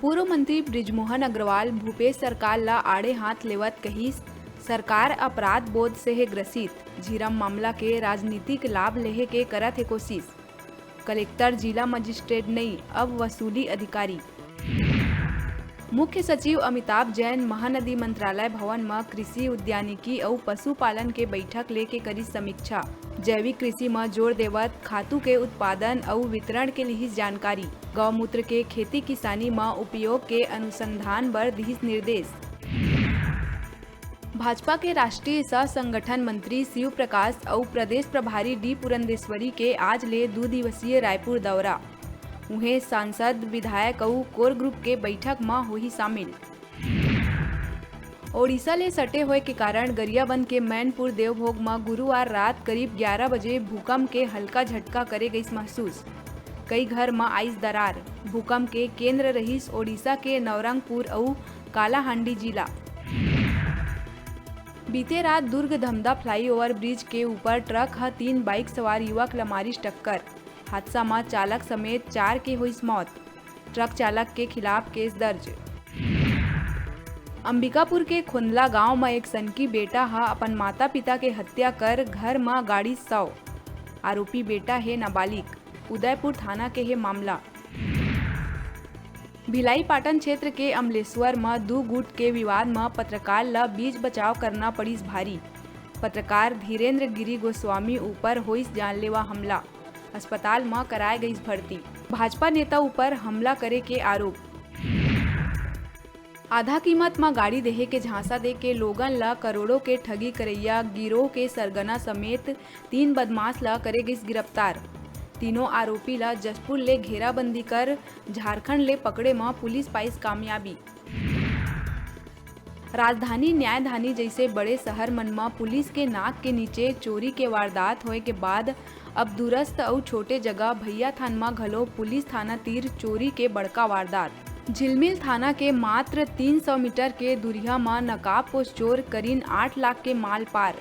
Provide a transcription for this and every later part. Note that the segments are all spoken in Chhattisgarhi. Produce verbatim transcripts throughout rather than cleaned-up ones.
पूर्व मंत्री बृजमोहन अग्रवाल भूपेश सरकार ला आड़े हाथ लेवत कहिस, सरकार अपराध बोध से हे ग्रसित, झीरम मामला के राजनीतिक लाभ लेहे के करत हे कोशिश। कलेक्टर जिला मजिस्ट्रेट नई, अब वसूली अधिकारी। मुख्य सचिव अमिताभ जैन महानदी मंत्रालय भवन म कृषि, उद्यानिकी अउ पशुपालन के बैठक लेके करिस समीक्षा। जैविक कृषि म जोर देवत खातू के उत्पादन अउ वितरण के लिहिस जानकारी। गौमूत्र के खेती किसानी म उपयोग के अनुसंधान बर दिहिस निर्देश। भाजपा के राष्ट्रीय सह संगठन मंत्री शिव प्रकाश अउ प्रदेश प्रभारी डी पुरंदेश्वरी के आज ले दू दिवसीय रायपुर दौरा। उहें सांसद, विधायक अउ कोर ग्रुप के बैठक म होही शामिल। ओडिशा ले सटे होए के कारण गरियाबंद के मैनपुर देवभोग म गुरुवार रात करीब ग्यारा बजे भूकंप के हल्का झटका करे गइस महसूस। कई घर म आइस दरार। भूकंप के केंद्र रहिस ओडिशा के नवरंगपुर अउ कालाहांडी जिला। बीते रात दुर्ग धमदा फ्लाईओवर ब्रिज के ऊपर ट्रक ह तीन बाइक सवार युवक ल मारिस टक्कर। हादसा म चालक समेत चार के होइस मौत। ट्रक चालक के खिलाफ केस दर्ज। अंबिकापुर के खोंदला गांव म एक सनकी बेटा ह अपन माता-पिता के हत्या कर घर म गाड़िस शव। आरोपी बेटा हे नाबालिग। उदयपुर थाना के हे मामला। भिलाई पाटन क्षेत्र के अमलेश्वर म दू गुट के विवाद म पत्रकार ल बीच बचाव करना पड़िस भारी। पत्रकार धीरेंद्र गिरी गोस्वामी ऊपर होइस जानलेवा हमला। अस्पताल म कराए गइस भर्ती। भाजपा नेता ऊपर हमला करे के आरोप। आधा कीमत म गाड़ी देहे के झांसा दे के लोगन ल करोड़ों के ठगी करइया गिरोह के सरगना समेत तीन बदमाश ल करे गइस गिरफ्तार। तीनों आरोपी ल जशपुर ले घेराबंदी कर झारखंड ले पकड़े म पुलिस पाइस कामयाबी। राजधानी, न्यायधानी जइसे बड़े शहर मन म पुलिस के नाक के नीचे चोरी के वारदात होए के बाद अब दूरस्थ अउ छोटे जगह भैयाथान म घलो पुलिस थाना तीर चोरी के बड़का वारदात। झिलमिल थाना के मात्र तीन सौ मीटर के दूरिहा म नकाबपोश चोर करीन आठ लाख के माल पार।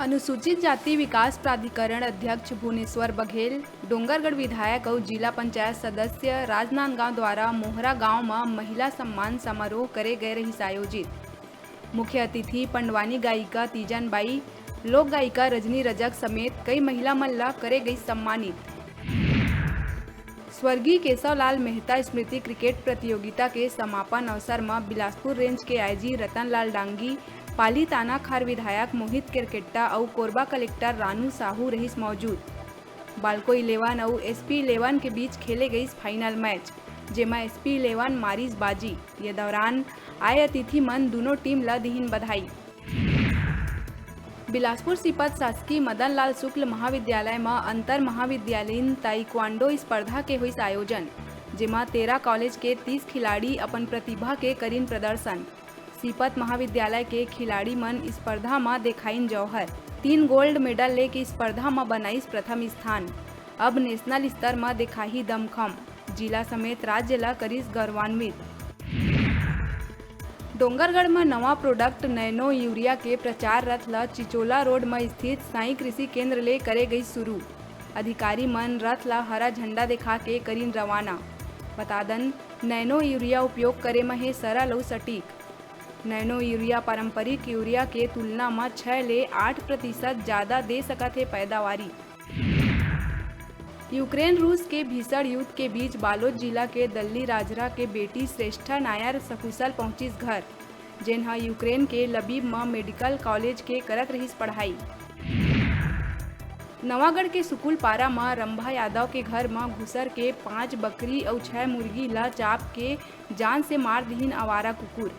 अनुसूचित जाति विकास प्राधिकरण अध्यक्ष भुवनेश्वर बघेल, डोंगरगढ़ विधायक अउ जिला पंचायत सदस्य राजनांदगांव द्वारा मोहरा गांव म महिला सम्मान समारोह करे गए रहिस आयोजित। मुख्य अतिथि पंडवानी गायिका तीजन बाई, लोक गायिका रजनी रजक समेत कई महिला मन ला करे गइस सम्मानित। स्वर्गीय केशवलाल मेहता स्मृति क्रिकेट प्रतियोगिता के समापन अवसर म बिलासपुर रेंज के आईजी रतनलाल डांगी, पाली तानाखार विधायक मोहित केरकेट्टा अउ कोरबा कलेक्टर रानू साहू रहिस मौजूद। बालको इलेवन अउ एसपी इलेवन के बीच खेले गइस फाइनल मैच, जेमा एसपी इलेवन मारिस बाजी। ये दौरान आए अतिथि मन दूनों टीम ल दिहिन बधाई। बिलासपुर सीपत शासकीय मदन लाल शुक्ल महाविद्यालय म अंतर महाविद्यालयीन ताइक्वांडो स्पर्धा के होइस आयोजन, जेमा तेरह कॉलेज के तीस खिलाड़ी अपन प्रतिभा के करिन प्रदर्शन। सीपत महाविद्यालय के खिलाड़ी मन स्पर्धा म देखाइन जौहर, तीन गोल्ड मेडल लेके स्पर्धा म बनाइस प्रथम स्थान। अब नेशनल स्तर म देखाही दमखम, जिला समेत राज्य ल करिस गौरवान्वित। डोंगरगढ़ म नवा प्रोडक्ट नैनो यूरिया के प्रचार रथ ल चिचोला रोड म स्थित साईं कृषि केंद्र ले करे गई शुरू। अधिकारी मन रथ ल हरा झंडा दिखा के करिन रवाना। बता दन, नैनो यूरिया उपयोग करे म हे सरल अउ सटीक। नैनो यूरिया पारंपरिक यूरिया के तुलना म छह ले आठ प्रतिशत जादा दे सकत हे पैदावारी। यूक्रेन रूस के भीषण युद्ध के बीच बालोद जिला के दल्ली राजरा के बेटी श्रेष्ठा नायर सकुशल पहुंचिस घर, जेन ह यूक्रेन के लबीब म मेडिकल कॉलेज के करत रहिस पढ़ाई। नवागढ़ के सुकुलपारा म रंभा यादव के घर म घुसर के पांच बकरी अउ छह मुर्गी ल चाप के जान से मार दिहिन आवारा कुकुर,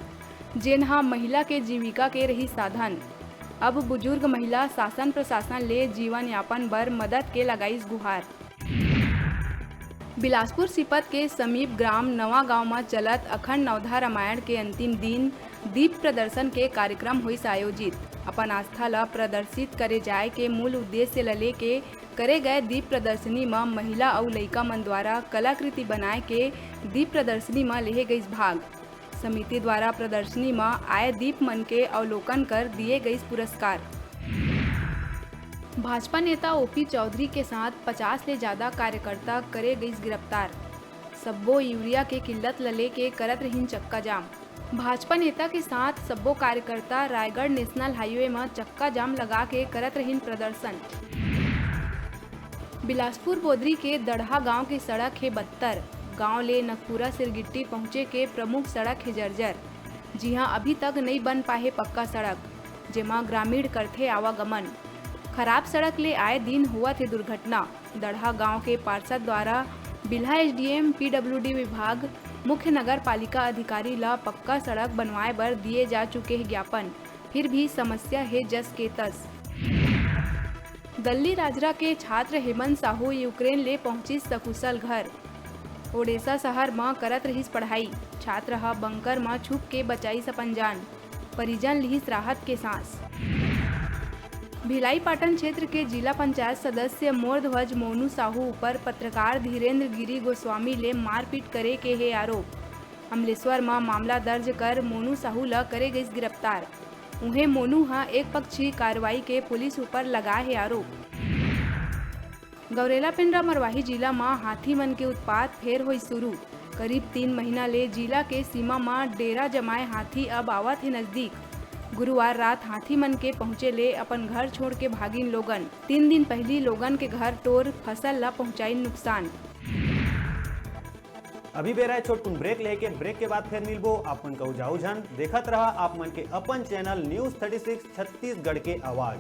जेन ह महिला के जीविका के रहिस साधन। अब बुजुर्ग महिला शासन प्रशासन ले जीवन यापन बर मदद के लगाइस गुहार। बिलासपुर सीपत के समीप ग्राम नवा गांव म चलत अखंड नवधा रामायण के अंतिम दिन दीप प्रदर्शन के कार्यक्रम होइस आयोजित। अपन आस्था ल प्रदर्शित करे जाय के मूल उद्देश्य ल लेके करे गए दीप प्रदर्शनी म महिला अउ लइका मन द्वारा कलाकृति बनाए के दीप प्रदर्शनी म लेहे गइस भाग। समिति द्वारा प्रदर्शनी म आए दीप मन के अवलोकन कर दिए गइस पुरस्कार। भाजपा नेता ओपी चौधरी के साथ पचास ले ज्यादा कार्यकर्ता करे गइस गिरफ्तार। सब्बो यूरिया के किल्लत ल लेके करत रहिन चक्का जाम। भाजपा नेता के साथ सब्बो कार्यकर्ता रायगढ़ नेशनल हाईवे म चक्का जाम लगा के करत रहिन प्रदर्शन। बिलासपुर बोदरी के दड़हा गांव के सड़क हे बत्तर। गांव ले नखपुरा सिरगिट्टी पहुंचे के प्रमुख सड़क हे जर्जर, जिहां अभी तक नइ बन पाहे पक्का सड़क, जेमा ग्रामीण करथे आवागमन। खराब सड़क ले आए दिन होवत हे दुर्घटना। दड़हा गांव के पार्षद द्वारा बिल्हा एसडीएम, पीडब्ल्यूडी विभाग, मुख्य नगर पालिका अधिकारी ल पक्का सड़क बनवाए बर दिए जा चुके हे ज्ञापन, फिर भी समस्या हे जस के तस। दल्ली राजरा के छात्र हेमंत साहू यूक्रेन ले पहुंचिस सकुशल घर। ओडेसा शहर म करत रहिस पढ़ाई। छात्र ह बंकर म छुप के बचाइस अपन जान। परिजन लिहिस राहत के सांस। भिलाई पाटन क्षेत्र के जिला पंचायत सदस्य मोरध्वज मोनू साहू ऊपर पत्रकार धीरेंद्र गिरी गोस्वामी ले मारपीट करे के हे आरोप। अमलेश्वर म मामला दर्ज कर मोनू साहू ल करे गइस गिरफ्तार। उहें, मोनू ह एक पक्षी कार्रवाई के पुलिस ऊपर लगाए हे आरोप। गौरेला पेंड्रा मरवाही जिला म हाथी मन के उत्पात फेर होइस शुरू। करीब तीन महीना ले जिला के सीमा म डेरा जमाए हाथी अब आवत हे नजदीक। गुरुवार रात हाथी मन के पहुंचे ले अपन घर छोड़ के भागिन लोगन। तीन दिन पहिली लोगन के घर टोर फसल ल पहुंचाइन नुकसान। अभी बेरा हे छोटकुन ब्रेक लेके, ब्रेक के बाद फेर मिलबो। आप मन कहू जाऊ झन, देखत रहा आप मन के अपन channel news thirty six Chhattisgarh के आवाज।